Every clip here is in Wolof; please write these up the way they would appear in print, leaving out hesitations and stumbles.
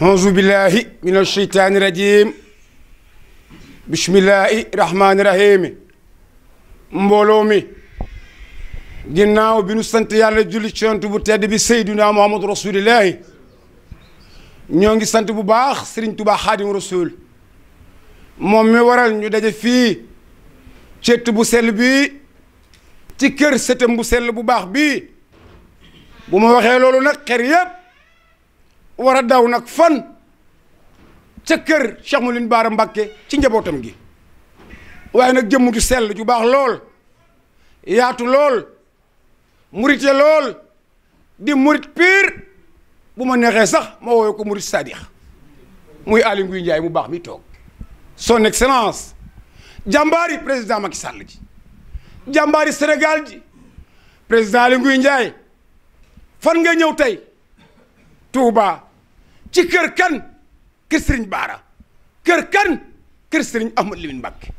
auzu billahi min asheytaani rajim bismillahi rahmaani rahim mbooloo mi ginnaaw bi nu sant yàlla julli ci Yonent bu tedd bi Seydina Muhammadu Rasulillahi ñoo ngi sant bu baax Serigne Touba Xaadimu Rasul moom mi waral ñu daje fii cett bu sell bi ci kër sëtam bu sell bu baax bii bu ma waxee loolu nag xer yëpp war a daw nag fan ca kër Cheikh Mouline Bara Mbacké ci njabootam gi waaye nag jëmm ju sell ju baax lool yaatu lool murite lool di murit piir bu ma neexee sax ma woowee ko murit sadix muy Aly Ngouille Ndiaye mu baax mi toog son excellence jàmbaari président Macky Sall ji jàmbaari Sénégal ji président Aly Ngouille Ndiaye fan nga ñëw tey Touba ci kër kan kër Serigne Bara kër kan kër Serigne Ahmad Lamine Mbacké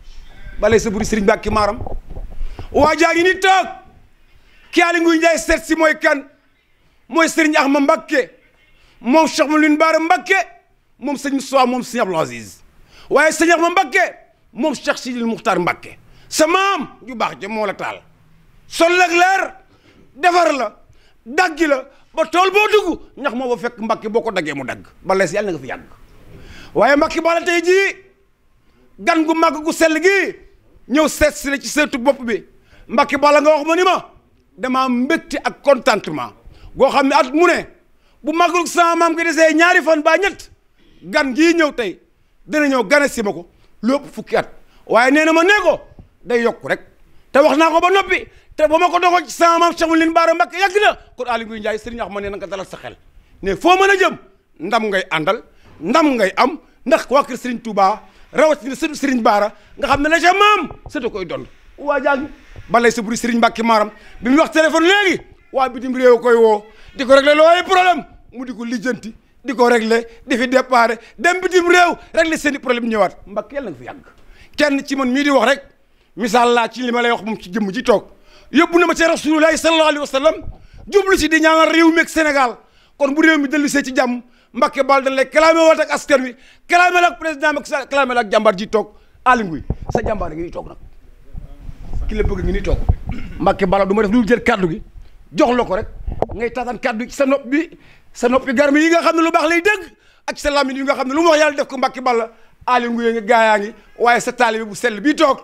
balay sa buri Serigne Mbacké maaram waa jaa ngi ni toog ki Aly Ngouille Ndiaye seet si mooy kan mooy Serigne Ahmad Mbacké moom Cheikh Mouline Bara Mbacké moom sëñ Moussa moom sëñ Abdou Aziz waaye sëñ Ahmad Mbacké moom Cheikh Sidil Muxtaar Mbacké sa maam ju baax ja moo la taal sol lag leer defar la daggi la ba tool boo dugg ñax moo ba fekk Mbacké boo ko daggee mu dagg bala si yàlla na nga fi yàgg waaye Mbacké bala tey jii gan gu màgg gu sell gi ñëw seet si la ci seetu bopp bi Mbacké bala nga wax ma ni ma dama mbégte ak contentement goo xam ne at mu ne bu màggalu sama maam gi desee ñaari fan ba ñett gan gii ñëw tey dana ñëw gane si ma ko lépp fukki at waaye nee na ma nee ko day yokku rek te wax naa ko ba noppi te ba ma ko doxoo ci sama maam Cheikh Mouline Bara Mbacké yàgg na kon Aly Ngouille Ndiaye Serigne Axma nee na nga dalal sa xel ne foo mën a jëm ndam ngay àndal ndam ngay am ndax waa kër Serigne Touba rawatina sëtu Serigne Bara nga xam ne la ca maam sëtu koy dond waa jaa ngi balay sa buri Serigne Mbacké maaram bi mu wax téléphone léegi waa bitim réew koy woo di ko réglé looy problème mu di ko lijjanti di ko réglé di fi déparé dem bitim réew réglé seen i problème ñëwaat Mbacké yàlla nga fi yàgg kenn ci man mii di wax rek misaal laa ci li ma lay wax moom ci jëmm ji toog yóbbu na ma ci rasulullahi sallallahu alayhi wa sallam jublu si di ñaanal réew mi ak Sénégal kon bu réew mi dellu see ci jàmm Mbacké Bal dañ lay kalaame waat ak askan wi kalaame la ak président Macky Sall kalaame la ak jàmbaar ji toog Aly Ngouille sa jàmbaar ngi nii toog nag ki la bëgg ngi nii toog Mbacké Bal du ma def lu jël kaddu gi jox la ko rek ngay taataan kaddu ci sa nopp bi sa noppi garmi yi nga xam ne lu baax lay dégg ak sa làmmiñ yi nga xam ne lu mu wax yàlla def ko Mbacké Bal Aly Ngouille ngi gaayaa ngi waaye sa taalibe bu sell bii toog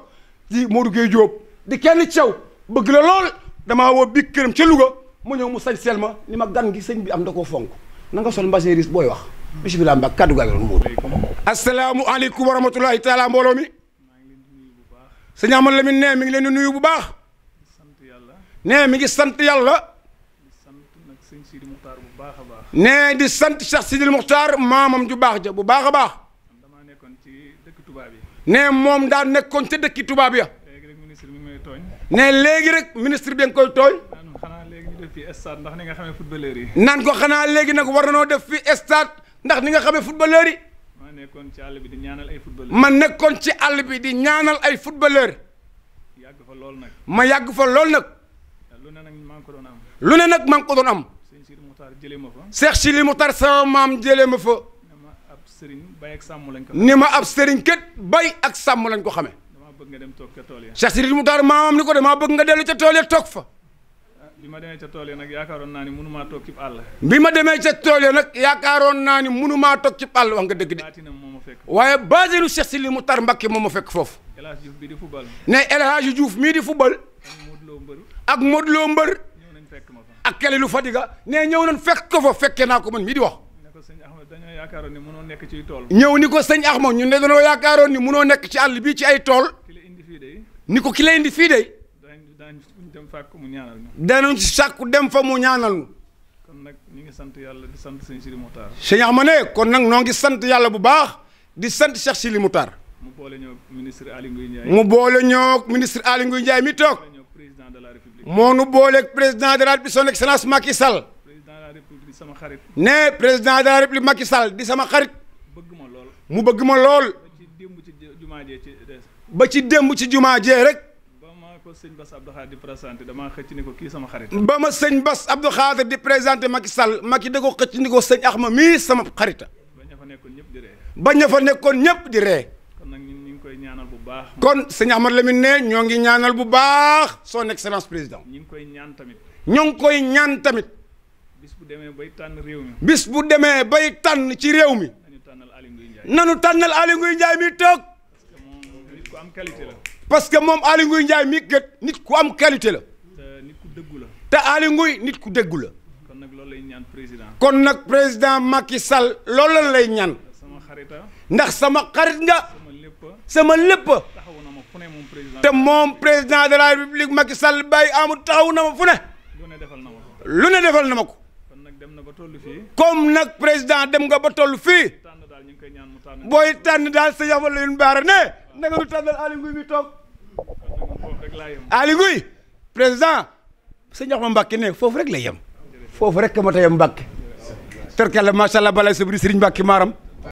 di Modou Gueye Diop di kenn caw bëgg la lool damaa woo big këram ca Louga mu ñëw mu sañ sel ma ni ma gan gi sëñ bi am da koo fonk na nga sol mbasin ris booy wax bisimilah Mbacké kaddu gaa ngi doon Modou. asalaamualeykum wa rahmatulahi taala mbooloo mi sëñ Ahmad Lamine ne mi ngi leen di nuyu bu baax ne mi ngi sant yàlla ne di sant Cheikh Sidil Muxtaar maamam ju baax ja bu baax a baax ne moom daa nekkoon ca dëkki tubaab ya ne léegi rek ministre bi nga koy tooñ ndax ni nga xamee footballeur yi naan ko xanaa léegi nag war nanoo def fi stade ndax ni nga xamee footballeur yi ma nekkoon ci àll bi di ñaanal ay footballeur ma nekkoon ci àll bi di ñaanal ay footballeur yàgg fa lool nag ma yàgg fa lool nag lu ne nag maa ngi ko doon am lu ne nag maa ngi ko doon am sëñ Sidi Muxtaar jëlee ma fa Cheikh Sidi Muxtaar sama maam jëlee ma fa ne ma ab sëriñ bay ak sàmm lañ ko ni ma ab sëriñ kët bay ak sàmm lañ ko xamee damaa bëgg nga dem toog ca tool ya Cheikh Sidi Muxtaar maamam ni ko damaa bëgg nga dellu ca tool ya toog fa bi ma demee ca tool ya nag yaakaaroon naa ni mënumaa toog ci àll bi ma demee ca tool ya nag yaakaaroon naa ni mënumaa toog ci àll wax nga dëgg de baatinam moo ma fekk waaye baatinu Cheikh Sidi Muxtaar Mbacké moo ma fekk foofu El Hadj Diouf bi di football ne El Hadj Diouf mii di football ak Modou Lo mbër ñëw nañ fekk ma fa ak Kelilu Fadiga ne ñëw nañ fekk ko fa fekkee naa ko man mii di wax ne ko sëñ Ahmed dañoo yaakaaroon ni mënoo nekk ci tool ñëw ni ko sëñ Ahmad ñun de dañoo yaakaaroon ni mënoo nekk ci àll bii ci ay tool ki la indi fii de ni ko ki la indi fii de daañ dem fàkk mu ñaanal ñu danañ sàkku dem fa mu ñaanal ñu kon nag ñu ngi sant yàlla di sant sëñ Sidi Muxtaar sëñ Ahmad ne kon nag noo ngi sant yàlla bu baax di sant Cheikh Sidi Muxtaar mu boole ñoo ministre Aly Ngouille Ndiaye mu boole ñoo ministre Aly Ngouille Ndiaye mi toog ñoo président de la république moo nu booleeg président de la république son excellence Macky Sall président de la république di sama xarit ne président de la république Macky Sall di sama xarit bëgg ma lool mu bëgg ma lool ba ci démb ci jumaa jee ci des ba ci démb ci jumaa jee rek ba ma ko sëñ Bass Abdou Khadre di présenté damaa xëcc ni ko kii sama xarit ba ma sëñ Bass Abdou Khadre di présenté Macky Sall Macky da ko xëcc ni ko sëñ Axma mii sama xarita bañ nekkoon ñëpp di ree. ba ña fa nekkoon ñëpp di ree. kon nag ñun ñu ngi koy ñaanal bu baax. kon sëñ Ahmad Lamine ne ñoo ngi ñaanal bu baax son excellence président. ñu ngi koy ñaan tamit. ñoo ngi koy ñaan tamit. bis bu demee bay tànn réew mi. bis bu demee bay tànn ci réew mi. nañu tànnal Aly Ngouille Ndiaye. nanu tànnal Aly Ngouille Ndiaye mi toog. parce que moom nit ku am qualité la. parce que moom Aly Ngouille Ndiaye mi gët nit ku am qualité la. te nit ku dëggu la. te Aly Ngouille nit ku dëggu la. kon nag loolu lay ñaan président. kon nag président Macky Sall loolu la lay ñaan. sama xarita. ndax sama xarit nga. sama lépp. sama lépp. taxawu na ma fu ne moom président. te moom président de la république Macky Sall Baye Amadou taxawu na ma fu ne. lu ne defal na ma ko. lu ne defal na ma ko. kon nag dem na ba tollu fii. comme nag président dem nga ba toll fii. tànn daal ñu ngi koy ñaan mu tànn. booy tànn daal sëñ Ahmad Lamine Bara ne na nga nu tànnal Aly Ngouille mi toog. kon nag foofu rek laa yem. Aly Ngouille président sëñ Ahmad Mbacké ne foofu rek lay yem. foofu rek ma ta yem Mbacké. terkalla macha allah balay sabri Serigne Mbacké Maram